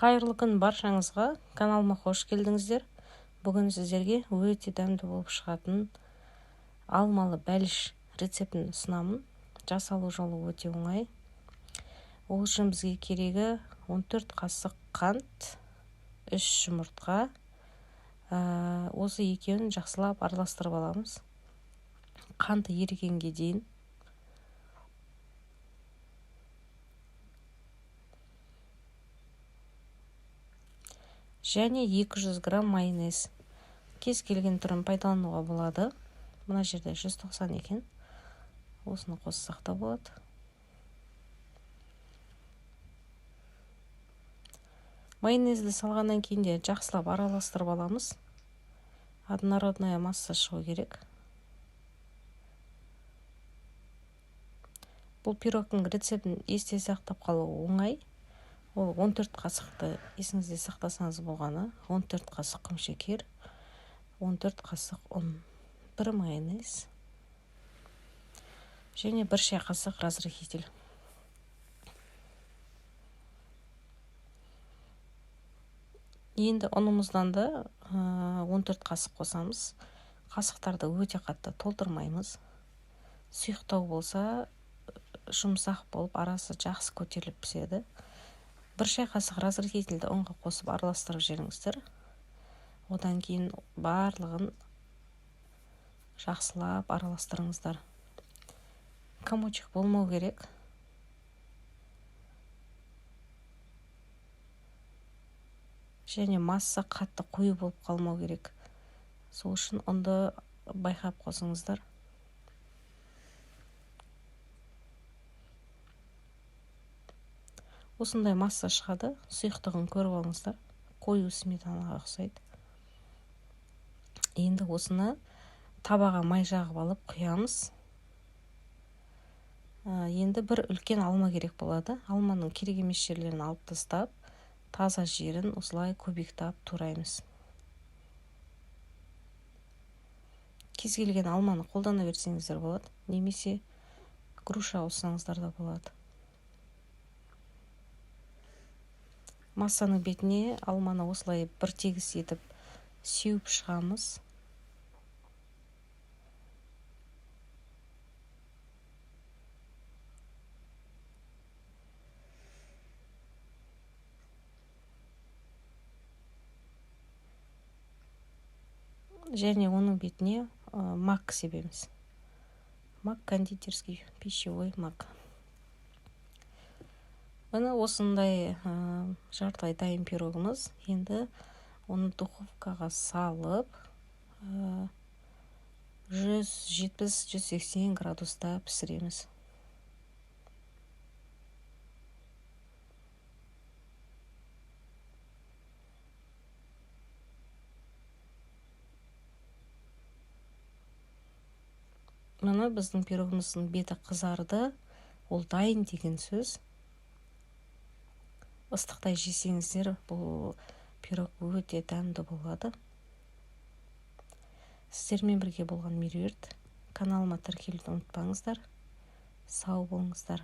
Қайырлы күн баршаңызға, каналыма қош келдіңіздер. Бүгін сіздерге өте дәмді болып шығатын алмалы бәліш рецептін ұсынамын. Жасалу жолы өте оңай. Ол үшін бізге керегі 14 қасық қант, 3 жұмыртқа. Осы екеуін жақсылап араластырып аламыз. Қанты ерігенге дейін. Және 200 грамм майонез. Кез келген түрін пайдалануға болады. Мына жерде 190 екен. Осыны қоссақ та болады. Майонезді салғаннан кейін де жақсылап араластырып аламыз. Однородная масса шығу керек. Бұл пирогтың рецептін есте сақтап қалу оңай. Ол 14 қасықты есіңізде сақтасаңыз болғаны. 14 қасық құмшекер, 14 қасық ұн, 1 майонез және 1 шай қасық разрыхлитель. Енді ұнымыздан да 14 қасық қосамыз. Қасықтарды өте қатты толтырмаймыз. Сұйықтау болса, жұмсақ болып, арасы жақсы көтеріліп піседі. 1 шай қасық разрыхлительді ұнға қосып араластырып жіберіңіздер. Одан кейін барлығын жақсылап араластырыңыздар. Комочек болмау керек. Және масса қатты қою болып қалмау керек. Сол үшін ұнды байқап қосыңыздар. Осындай масса шығады. Сұйықтығын көріп алыңыздар. Қою сметанаға ұқсайды. Енді осыны табаға май жағып алып құямыз. Енді бір үлкен алма керек болады. Алманың керек емес жерлерін алып тастап, таза жерін осылай кубиктап тураймыз. Кез келген алманы қолдана берсеңіздер болады, немесе груша қоссаңыздар да болады. Массаның бетіне алманы осылай бір тегіс етіп сеуіп шығамыз. Және оның бетіне мак себеміз. Мак кондитерский, пищевой мак. Міне осындай жартылай дайын пирогымыз. Енді оны духовкаға салып, 170-180 градуста пісіреміз. Міне біздің пирогымыздың беті қызарды. Ол дайын деген сөз. Ыстықтай жесеңіздер, бұл пирог өте дәмді болады. Сіздермен бірге болған Меруерт. Каналыма тіркелуді ұмытпаңыздар. Сау болыңыздар.